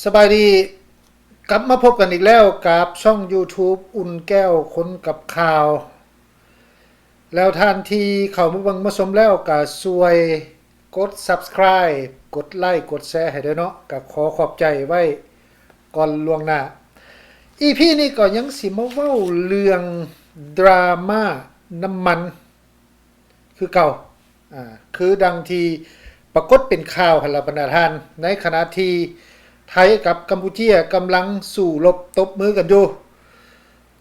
ສະບາຍດີ ກັບມາພົບກັນອີກແລ້ວກັບຊ່ອງ YouTube ອຸ່ນແກ້ວຄົນກັບຂ່າວ. ແລ້ວທ່ານທີ່ເຂົ້າມາເບິ່ງມາຊົມແລ້ວ ກະຊ່ວຍກົດ Subscribe ກົດໄລ ກົດແຊໃຫ້ເດີເນາະ, ກະຂໍຂອບໃຈໄວ້ກ່ອນລ່ວງໜ້າ. ອີພີນີ້ກໍຍັງຊິມາເວົ້າເລື່ອງດຣາມານ້ຳມັນ ຄືເກົ່າ ອາ ຄືດັ່ງທີ່ປາກົດເປັນຂ່າວຫັ້ນລະບັນດາທ່ານ, ໃນຂະນະທີ່ໄທກັບກຳປູເຈຍກຳລັງສູ້ລົບຕົບມືກັນຢູ່,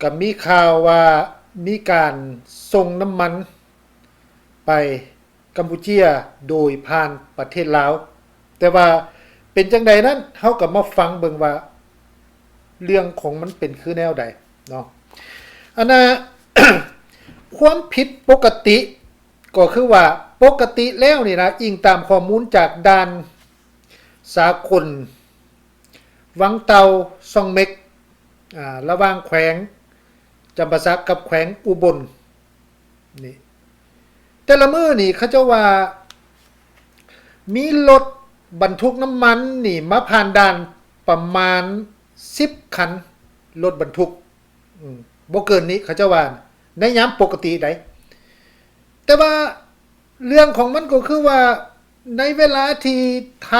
ກໍມີຂ່າວວ່າມີການສົ່ງນ້ຳມັນໄປກຳປູເຈຍໂດຍຜ່ານປະເທດລາວ. ແຕ່ວ່າເປັນຈັ່ງໃດນັ້ນ ເຮົາກໍມາຟັງເບິ່ງວ່າເລື່ອງຂອງມັນເປັນຄືແນວໃດເນາະ. ອັນນ່າ ຄວາມຜິດປົກກະຕິກໍຄືວ່າ ປົກກະຕິແລ້ວນີ້ນະ ອີງຕາມຂໍ້ມູນຈາກດ່ານສາກົນວັງເຕົ່າ ຊ່ອງເມັກ ອາ ລະຫວ່າງແຂວງຈຳປາສັກກັບແຂວງອຸບົນນີ້ ແຕ່ລະມື້ນີ້ເຂົາເຈົ້າວ່າມີລົດບັນທຸກນ້ຳມັນນີ້ມາຜ່ານດ່ານປະມານສິບຄັນ, ລົດບັນທຸກ ອືມ ບໍ່ເກີນນີ້ ເຂົາເຈົ້າວ່າ ໃນຍາມປົກກະຕິໃດ໋. ແຕ່ວ່າເລື່ອງຂອງມັນກໍຄືວ່າ ໃນເວລາທີ່ໄທ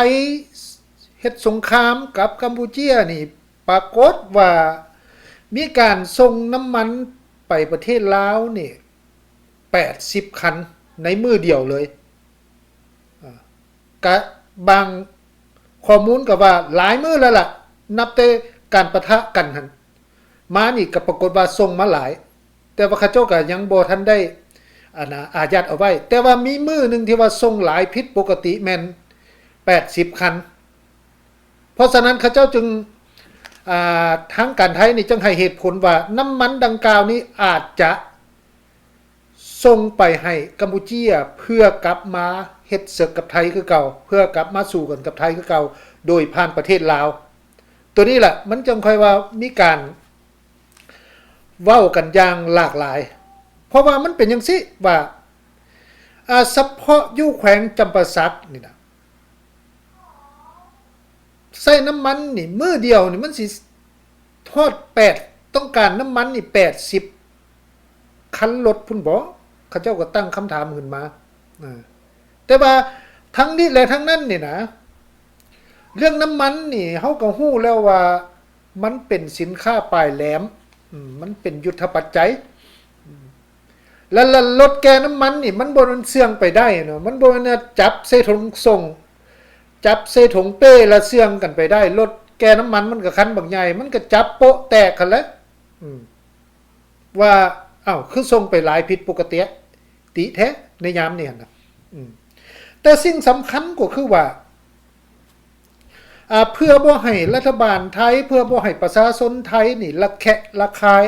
ເຮັດສົງຄາມກັບກຳປູເຈຍນີ້ ປາກົດວ່າມີການສົ່ງນ້ຳມັນໄປປະເທດລາວນີ້ ແປດສິບຄັນໃນມື້ດຽວເລີຍ. ອາ ກະບາງຂໍ້ມູນກໍວ່າຫຼາຍມື້ແລ້ວລະ ນັບແຕ່ການປະທະກັນຫັ້ນມານີ້ ກໍປາກົດວ່າສົ່ງມາຫຼາຍ, ແຕ່ວ່າເຂົາເຈົ້າກໍຍັງບໍ່ທັນໄດ້ ອັນນ່າ ອາຍັດເອົາໄວ້. ແຕ່ວ່າມີມື້ໜຶ່ງທີ່ວ່າສົ່ງຫຼາຍຜິດປົກກະຕິແມ່ນແປດສິບຄັນ. ເພາະສະນັ້ນເຂົາເຈົ້າຈຶ່ງ ອາ ທາງການໄທນີ້ຈຶ່ງໃຫ້ເຫດຜົນວ່າ ນ້ຳມັນດັ່ງກ່າວນີ້ອາດຈະ ສົ່ງໄປໃຫ້ກຳປູເຈຍ ເພື່ອກັບມາເຮັດເສິກກັບໄທຄືເກົ່າ, ເພື່ອກັບມາສູ້ກັນກັບໄທຄືເກົ່າ ໂດຍຜ່ານປະເທດລາວ. ໂຕນີ້ລະ ມັນຈັ່ງຄ່ອຍວ່າມີການເວົ້າກັນຢ່າງຫຼາກຫຼາຍ, ເພາະວ່າມັນເປັນຈັ່ງຊີ້ວ່າ ອາ ສະເພາະຢູ່ແຂວງຈຳປາສັກນີ້ນະ ໃຊ້ນ້ຳມັນນີ້ ມື້ດຽວນີ້ມັນຊິຮອດແປດ ຕ້ອງການນ້ຳມັນນີ້ແປດສິບຄັນລົດພຸ້ນບໍ? ເຂົາເຈົ້າກໍຕັ້ງຄຳຖາມຂຶ້ນມາ. ເອີ ແຕ່ວ່າທັງນີ້ແລະທັງນັ້ນນີ້ນະ ເລື່ອງນ້ຳມັນນີ້ ເຮົາກໍຮູ້ແລ້ວວ່າມັນເປັນສິນຄ້າປາຍແຫຼມ, ອືມ ມັນເປັນຍຸດທະປັດໄຈ. ແລະ ແລະ ລົດແກ່ນ້ຳມັນນີ້ ມັນບໍ່ແມ່ນເຊື່ອງໄປໄດ້ເນາະ, ມັນບໍ່ແມ່ນວ່າຈັບໃສ່ຖົງສົ່ງ ຈັບໃສ່ຖົງເປ້ແລ້ວເຊື່ອງກັນໄປໄດ້. ລົດແກ່ນ້ຳມັນມັນກໍຄັນບັກໃຫຍ່ ມັນກໍຈັບໂປະແຕກຫັ້ນແຫຼະ ອືມ ວ່າ ອ້າວ ຄືສົ່ງໄປຫຼາຍຜິດປົກກະຕິ ຕິແທ້ໃນຍາມນີ້ຫັ້ນນະ. ອືມ ແຕ່ສິ່ງສຳຄັນກໍຄືວ່າ ອາ ເພື່ອບໍ່ໃຫ້ລັດຖະບານໄທ ເພື່ອບໍ່ໃຫ້ປະຊາຊົນໄທນີ້ລະແຄະລະຄາຍ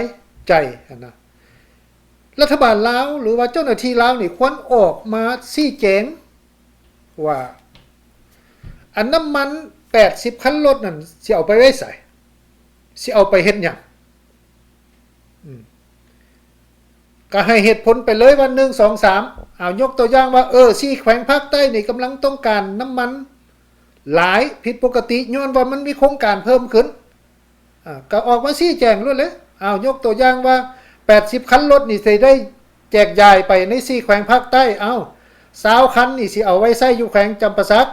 ໃຈຫັ້ນນະ ລັດຖະບານລາວ ຫຼືວ່າເຈົ້າໜ້າທີ່ລາວນີ້ ຄວນອອກມາຊີ້ແຈງວ່າ ອັນນ້ຳມັນແປດສິບຄັນລົດນັ້ນ ຊິເອົາໄປໄວ້ໃສ? ຊິເອົາໄປເຮັດຫຍັງ? ອືມ ກໍໃຫ້ເຫດຜົນໄປເລີຍວ່າ ໜຶ່ງ ສອງ ສາມ ເອົາ ຍົກຕົວຢ່າງວ່າ ເອີ ສີ່ແຂວງພາກໃຕ້ນີ້ກຳລັງຕ້ອງການນ້ຳມັນຫຼາຍຜິດປົກກະຕິ ຍ້ອນວ່າມັນມີໂຄງການເພີ່ມຂຶ້ນ. ອາ ກໍອອກມາຊີ້ແຈງໂລດເລີຍ. ເອົາ ຍົກຕົວຢ່າງວ່າ ແປດສິບຄັນລົດນີ້ຊິໄດ້ແຈກຢາຍໄປໃນສີ່ແຂວງພາກໃຕ້. ເອົາ ຊາວຄັນນີ້ຊິເອົາໄວ້ໃຊ້ຢູ່ແຂວງຈຳປາສັກ,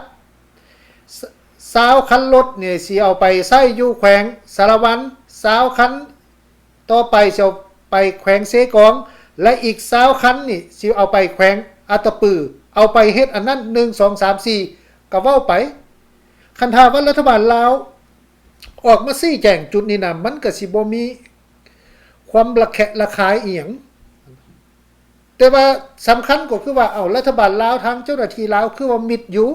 ຊ- ຊາວຄັນລົດນີ້ຊິເອົາໄປໃຊ້ຢູ່ແຂວງສາລະວັນ, ຊາວຄັນຕໍ່ໄປຊິເອົາໄປແຂວງເຊກອງ ແລະ ອີກຊາວຄັນນີ້ຊິເອົາໄປແຂວງອັດຕະປື. ເອົາໄປເຮັດອັນນັ້ນ ໜຶ່ງ ສອງ ສາມ ສີ່ ກໍເວົ້າໄປ. ຄັນຖ້າວ່າລັດຖະບານລາວ ອອກມາຊີ້ແຈງຈຸດນີ້ນະ ມັນກໍຊິບໍ່ມີຄວາມລະແຄະລະຄາຍອີ່ຫຍັງ. ແຕ່ວ່າສຳຄັນກໍຄືວ່າ ເອົາ ລັດຖະບານລາວ ທາງເຈົ້າໜ້າທີ່ລາວ ຄືວ່າມິດຢູ່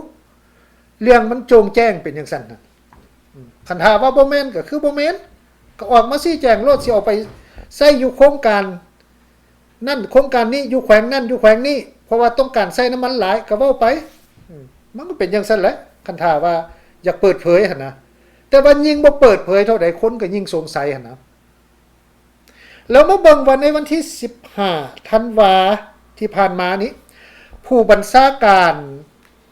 ເລື່ອງມັນໂຈ່ງແຈ້ງເປັນຈັ່ງຊັ້ນນະ. ອືມ ຄັນຖ້າວ່າບໍ່ແມ່ນ ກໍຄືບໍ່ແມ່ນ, ກໍອອກມາຊີ້ແຈງໂລດ, ຊິເອົາໄປໃຊ້ຢູ່ໂຄງການ ນັ້ນໂຄງການນີ້ ຢູ່ແຂວງນັ້ນ ຢູ່ແຂວງນີ້ ເພາະວ່າຕ້ອງການໃຊ້ນ້ຳມັນຫຼາຍ ກໍເວົ້າໄປ. ອືມ ມັນກໍເປັນຈັ່ງຊັ້ນແຫຼະ ຄັນຖ້າວ່າຢາກເປີດເຜີຍຫັ້ນນະ. ແຕ່ວ່າຍິ່ງບໍ່ເປີດເຜີຍເທົ່າໃດ ຄົນກໍຍິ່ງສົງໄສຫັ້ນນະ. ແລ້ວມາເບິ່ງວ່າໃນວັນທີສິບຫ້າທັນວາທີ່ຜ່ານມານີ້ ຜູ້ບັນຊາການ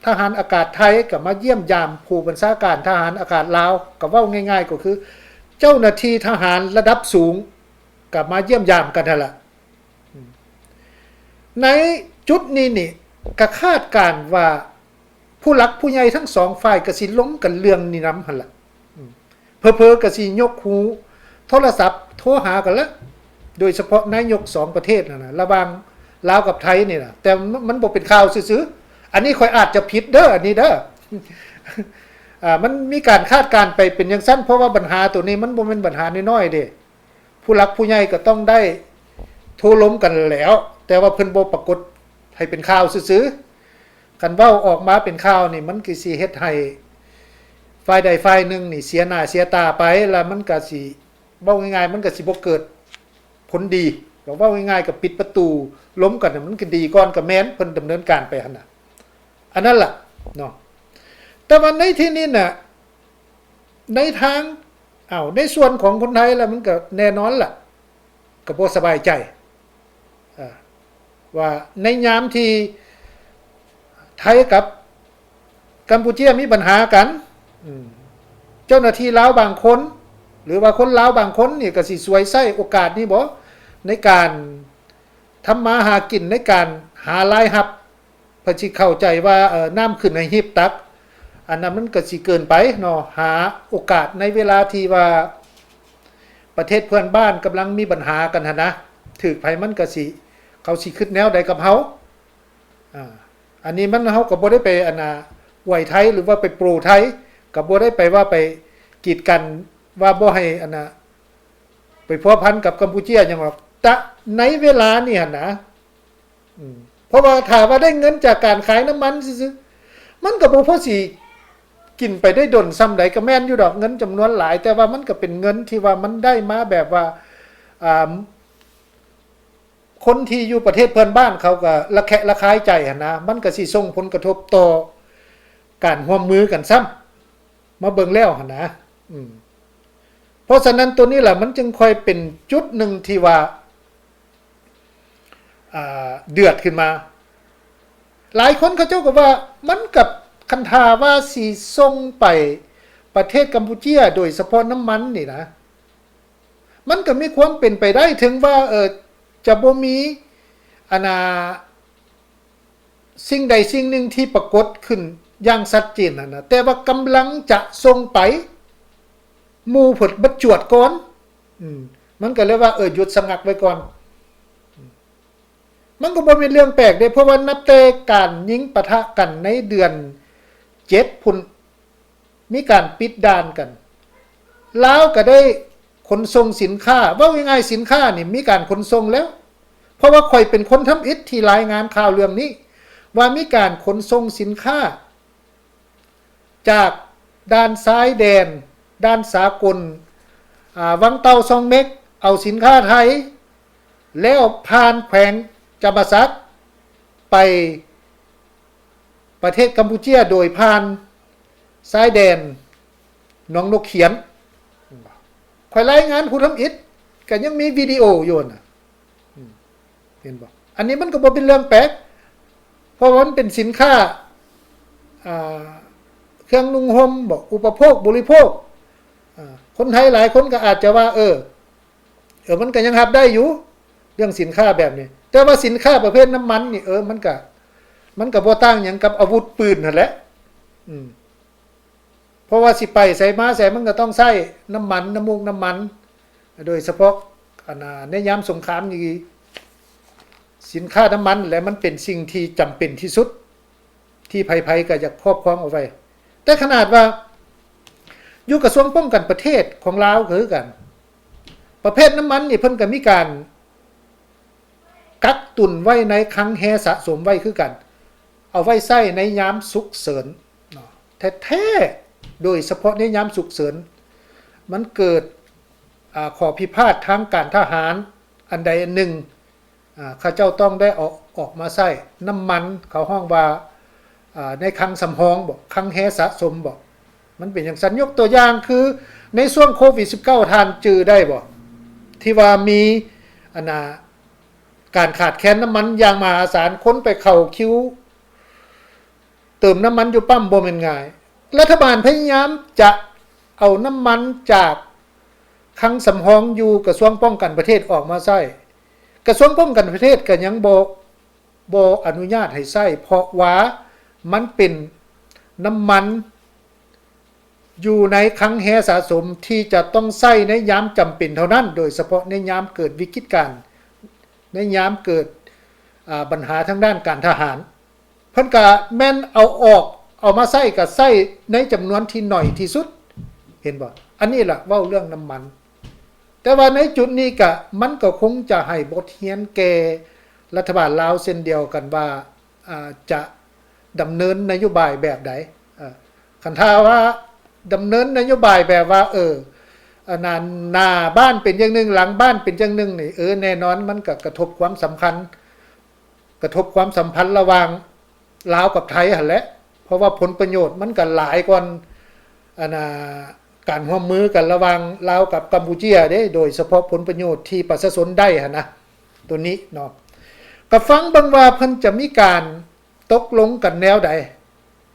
ທະຫານອາກາດໄທກໍມາຢ້ຽມຢາມຜູ້ບັນຊາການທະຫານອາກາດລາວ ກໍເວົ້າງ່າຍໆກໍຄືເຈົ້າໜ້າທີ່ທະຫານລະດັບສູງກໍມາຢ້ຽມຢາມກັນຫັ້ນລະ. ໃນຈຸດນີ້ນີ້ ກະຄາດການວ່າຜູ້ຫຼັກຜູ້ໃຫຍ່ທັງສອງຝ່າຍກະຊິລົມກັນເລື່ອງນີ້ນຳຫັ້ນລະ. ເຜີໆກະຊິຍົກຫູໂທລະສັບໂທຫາກັນລະ ໂດຍສະເພາະນາຍົກສອງປະເທດນັ້ນນະ ລະຫວ່າງລາວກັບໄທນີ້ນະ. ແຕ່ມັນບໍ່ເປັນຂ່າວຊື່ໆ ອັນນີ້ຂ້ອຍອາດຈະຜິດເດີ ອັນນີ້ເດີ. ອ່າ ມັນມີການຄາດການໄປເປັນຈັ່ງຊັ້ນ ເພາະວ່າບັນຫາໂຕນີ້ມັນບໍ່ແມ່ນບັນຫານ້ອຍໆເດ້. ຜູ້ຫຼັກຜູ້ໃຫຍ່ກໍຕ້ອງໄດ້ໂທລົມກັນແລ້ວ ແຕ່ວ່າເພິ່ນບໍ່ປາກົດໃຫ້ເປັນຂ່າວຊື່ໆ. ຄັນເວົ້າອອກມາເປັນຂ່າວນີ້ ມັນກໍຊິເຮັດໃຫ້ຝ່າຍໃດຝ່າຍໜຶ່ງນີ້ເສຍໜ້າເສຍຕາໄປ ແລ້ວມັນກໍຊິ ເວົ້າງ່າຍໆ ມັນກໍຊິບໍ່ເກີດຜົນດີ. ກໍເວົ້າງ່າຍໆ ກໍປິດປະຕູລົມກັນ ມັນກໍດີກ່ອນ ກໍແມ່ນເພິ່ນດຳເນີນການໄປຫັ້ນນະ ອັນນັ້ນລະເນາະ. ແຕ່ວ່າໃນທີ່ນີ້ນະ ໃນທາງ ເອົ້າ ໃນສ່ວນຂອງຄົນໄທລະ ມັນກໍແນ່ນອນລະ ກໍບໍ່ສະບາຍໃຈ ອ່າ ວ່າໃນຍາມທີ່ໄທກັບກຳປູເຈຍມີບັນຫາກັນ ອາ ເຈົ້າໜ້າທີ່ລາວບາງຄົນ ຫຼືວ່າຄົນລາວບາງຄົນນີ້ ກໍຊິສວຍໃຊ້ໂອກາດນີ້ບໍ ໃນການທຳມາຫາກິນ ໃນການຫາລາຍຮັບ ເພິ່ນຊິເຂົ້າໃຈວ່າ ເອີ ນ້ຳຂຶ້ນໃຫ້ຮີບຕັກ ອັນນັ້ນມັນກໍຊິເກີນໄປເນາະ. ຫາໂອກາດໃນເວລາທີ່ວ່າປະເທດເພື່ອນບ້ານກຳລັງມີບັນຫາກັນຫັ້ນນະ ຖືກໃຜມັນກໍຊິ ເຂົາຊິຄິດແນວໃດກັບເຮົາ. ອາ ອັນນີ້ມັນ ເຮົາກໍບໍ່ໄດ້ໄປ ອັນນ່າ ອວຍໄທ ຫຼືວ່າໄປໂປຣໄທ ກໍບໍ່ໄດ້ໄປວ່າໄປກີດກັນ ວ່າບໍ່ໃຫ້ ອັນນ່າ ໄປພົວພັນກັບກຳປູເຈຍຫຍັງດອກ ແຕ່ໃນເວລານີ້ຫັ້ນນະ. ອືມ ເພາະວ່າຖ້າວ່າໄດ້ເງິນຈາກການຂາຍນ້ຳມັນຊື່ໆ ມັນກໍບໍ່ພໍຊິກິນໄປໄດ້ດົນສ່ຳໃດ. ກໍແມ່ນຢູ່ດອກ ເງິນຈຳນວນຫຼາຍ ແຕ່ວ່າມັນກໍເປັນເງິນທີ່ວ່າມັນໄດ້ມາແບບວ່າ ອ່າ ຄົນທີ່ຢູ່ປະເທດເພື່ອນບ້ານເຂົາກໍລະແຄະລະຄາຍໃຈຫັ້ນນະ ມັນກໍຊິສົ່ງຜົນກະທົບຕໍ່ການຮ່ວມມືກັນຊ້ຳ ມາເບິ່ງແລ້ວຫັ້ນນະ. ອືມ ເພາະສະນັ້ນ ໂຕນີ້ລະ ມັນຈຶ່ງຄ່ອຍເປັນຈຸດໜຶ່ງທີ່ວ່າ ອ່າ ເດືອດຂຶ້ນມາ. ຫຼາຍຄົນເຂົາເຈົ້າກໍວ່າ ມັນກັບຄັນຖ້າວ່າຊິສົ່ງໄປປະເທດກຳປູເຈຍ ໂດຍສະເພາະນ້ຳມັນນີ້ນະ ມັນກໍມີຄວາມເປັນໄປໄດ້ ເຖິງວ່າ ເອີ ຈະບໍ່ມີ ອັນນ່າ ສິ່ງໃດສິ່ງໜຶ່ງທີ່ປາກົດຂຶ້ນຢ່າງຊັດເຈນຫັ້ນນະ ແຕ່ວ່າກຳລັງຈະສົ່ງໄປ ໝູ່ເພິ່ນມາຈວດກ່ອນ. ອືມ ມັນກໍເລີຍວ່າ ເອີ ຢຸດສະງັກໄວ້ກ່ອນ. ອືມ ມັນກໍບໍ່ແມ່ນເລື່ອງແປກເດ້ ເພາະວ່ານັບແຕ່ການຍິງປະທະກັນໃນເດືອນເຈັດພຸ້ນ ມີການປິດດ່ານກັນ ລາວກໍໄດ້ຂົນສົ່ງສິນຄ້າ ເວົ້າງ່າຍໆ ສິນຄ້ານີ້ມີການຂົນສົ່ງແລ້ວ ເພາະວ່າຂ້ອຍເປັນຄົນທຳອິດທີ່ລາຍງານຂ່າວເລື່ອງນີ້ ວ່າມີການຂົນສົ່ງສິນຄ້າຈາກດ່ານຊາຍແດນ ດ່ານສາກົນ ອາ ວັງເຕົ່າ ຊ່ອງເມັກ ເອົາສິນຄ້າໄທ ແລ້ວຜ່ານແຂວງຈຳປາສັກໄປ ປະເທດກຳປູເຈຍໂດຍຜ່ານຊາຍແດນໜອງນົກຂຽນ. ຂ້ອຍລາຍງານຜູ້ທຳອິດ ກໍຍັງມີວິດີໂອຢູ່ນະ. ອືມ ເຫັນບໍ່? ອັນນີ້ມັນກໍບໍ່ເປັນເລື່ອງແປກ ເພາະວ່າມັນເປັນສິນຄ້າ ອ່າ ເຄື່ອງນຸ່ງຫົ່ມບໍ ອຸປະໂພກບໍລິໂພກ. ອ່າ ຄົນໄທຫຼາຍຄົນກໍອາດຈະວ່າ ເອີ ເອີ ມັນກໍຍັງຮັບໄດ້ຢູ່ ເລື່ອງສິນຄ້າແບບນີ້ ແຕ່ວ່າສິນຄ້າປະເພດນ້ຳມັນນີ້ ເອີ ມັນກະ ມັນກະບໍ່ຕ່າງຫຍັງກັບອາວຸດປືນຫັ້ນແຫຼະ. ອືມ ເພາະວ່າຊິໄປໃສມາໃສ ມັນກະຕ້ອງໃຊ້ນ້ຳມັນ ນ້ຳມູກນ້ຳມັນ ໂດຍສະເພາະ ອັນ ໃນຍາມສົງຄາມນີ້ ສິນຄ້ານ້ຳມັນແຫຼະ ມັນເປັນສິ່ງທີ່ຈຳເປັນທີ່ສຸດ ທີ່ໃຜໆກໍຢາກຄອບຄອງເອົາໄວ້. ແຕ່ຂະໜາດວ່າຢູ່ກະຊວງປ້ອງກັນປະເທດຂອງລາວກໍຄືກັນ ປະເພດນ້ຳມັນນີ້ເພິ່ນກໍມີການກັກຕຸນໄວ້ໃນຄັງແຮສະສົມໄວ້ຄືກັນ ເອົາໄວ້ໃຊ້ໃນຍາມສຸກເສີນເນາະ ແທ້ໆ ໂດຍສະເພາະໃນຍາມສຸກເສີນ ມັນເກີດ ອາ ຂໍ້ພິພາດທາງການທະຫານອັນໃດອັນໜຶ່ງ ອ່າ ເຂົາເຈົ້າຕ້ອງໄດ້ເອົາອອກມາໃຊ້ ນ້ຳມັນ ເຂົາຮ້ອງວ່າ ອ່າ ໃນຄັງສຳຮອງບໍ ຄັງແຮສະສົມບໍ ມັນເປັນຈັ່ງຊັ້ນ. ຍົກຕົວຢ່າງຄືໃນຊ່ວງໂຄວິດສິບເກົ້າ ທ່ານຈື່ໄດ້ບໍ ທີ່ວ່າມີ ອັນນ່າ ການຂາດແຄນນ້ຳມັນຢ່າງມະຫາສານ ຄົນໄປເຂົ້າຄິວ ເຕີມນ້ຳມັນຢູ່ປ້ຳບໍ່ແມ່ນງ່າຍ. ລັດຖະບານພະຍາຍາມຈະເອົານ້ຳມັນຈາກຄັງສຳຮອງຢູ່ກະຊວງປ້ອງກັນປະເທດອອກມາໃຊ້. ກະຊວງປ້ອງກັນປະເທດກະຍັງບໍ່ ບໍ່ອະນຸຍາດໃຫ້ໃຊ້ ເພາະວ່າມັນເປັນນ້ຳມັນຢູ່ໃນຄັງແຮສະສົມທີ່ຈະຕ້ອງໃຊ້ໃນຍາມຈຳເປັນເທົ່ານັ້ນ, ໂດຍສະເພາະໃນຍາມເກີດວິກິດການ, ໃນຍາມເກີດ ອາ ບັນຫາທາງດ້ານການທະຫານ. ເພິ່ນກະແມ່ນເອົາອອກ ເອົາມາໃຊ້ກະໃຊ້ໃນຈຳນວນທີ່ໜ້ອຍທີ່ສຸດ ເຫັນບໍ່? ອັນນີ້ລະເວົ້າເລື່ອງນ້ຳມັນ. ແຕ່ວ່າໃນຈຸດນີ້ກະ ມັນກໍຄົງຈະໃຫ້ບົດຮຽນແກ່ລັດຖະບານລາວເຊັ່ນດຽວກັນວ່າ ອາ ຈະດຳເນີນນະໂຍບາຍແບບໃດ. ອາ ຄັນຖ້າວ່າດຳເນີນນະໂຍບາຍແບບວ່າ ເອີ ອັນນັ້ນ ໜ້າບ້ານເປັນຢ່າງໜຶ່ງ ຫຼັງບ້ານເປັນຢ່າງໜຶ່ງນີ້ ເອີ ແນ່ນອນມັນກະກະທົບຄວາມສຳຄັນ ກະທົບຄວາມສຳພັນລະຫວ່າງລາວກັບໄທຫັ້ນແຫຼະ ເພາະວ່າຜົນປະໂຫຍດມັນກະຫຼາຍກ່ອນ ອັນນ່າ ການຮ່ວມມືກັນລະຫວ່າງລາວກັບກຳປູເຈຍເດ້ ໂດຍສະເພາະຜົນປະໂຫຍດທີ່ປະຊາຊົນໄດ້ຫັ້ນນະ ໂຕນີ້ເນາະ. ກະຟັງເບິ່ງວ່າເພິ່ນຈະມີການຕົກລົງກັນແນວໃດ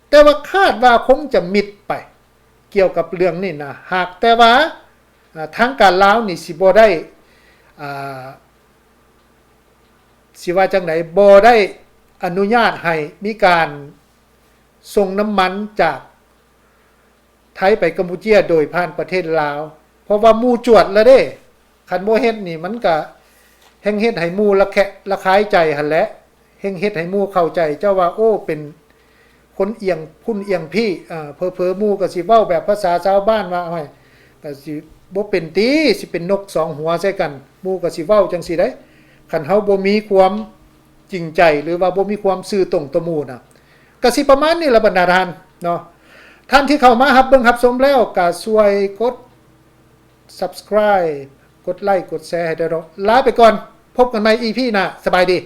ແຕ່ວ່າຄາດວ່າຄົງຈະມິດໄປກ່ຽວກັບເລື່ອງນີ້ນະ ຫາກແຕ່ວ່າ ອາ ທາງການລາວນີ້ຊິບໍ່ໄດ້ ອາ ຊິວ່າຈັ່ງໃດ ບໍ່ໄດ້ອະນຸຍາດໃຫ້ມີການສົ່ງນ້ຳມັນຈາກໄທໄປກຳປູເຈຍໂດຍຜ່ານປະເທດລາວ ເພາະວ່າໝູ່ຈວດລະເດ້. ຄັນບໍ່ເຮັດນີ້ມັນກະແຮ່ງເຮັດໃຫ້ໝູ່ລະແຄະລະຄາຍໃຈຫັ້ນແຫຼະ ແຮ່ງເຮັດໃຫ້ໝູ່ເຂົ້າໃຈເຈົ້າວ່າ ໂອ້ ເປັນ ຄົນອຽງພຸ້ນອຽງພີ້ ອາ ເຜີໆໝູ່ກໍຊິເວົ້າແບບພາສາຊາວບ້ານວ່າ ໂອ້ຍ ກໍຊິບໍ່ເປັນຕິ ຊິເປັນນົກສອງຫົວໃສ່ກັນ ໝູ່ກໍຊິເວົ້າຈັ່ງຊີ້ໄດ໋ ຄັນເຮົາບໍ່ມີຄວາມຈິງໃຈ ຫຼືວ່າບໍ່ມີຄວາມຊື່ຕົງຕໍ່ໝູ່ນະ ກໍຊິປະມານນີ້ລະບັນດາທ່ານເນາະ. ທ່ານທີ່ເຂົ້າມາຮັບເບິ່ງຮັບຊົມແລ້ວ ກໍຊ່ວຍກົດ Subscribe ກົດໄລ ກົດແຊໃຫ້ແດ່ເນາະ. ລາໄປກ່ອນ ພົບກັນໃໝ່ ອີພີ ໜ້າ. ສະບາຍດີ.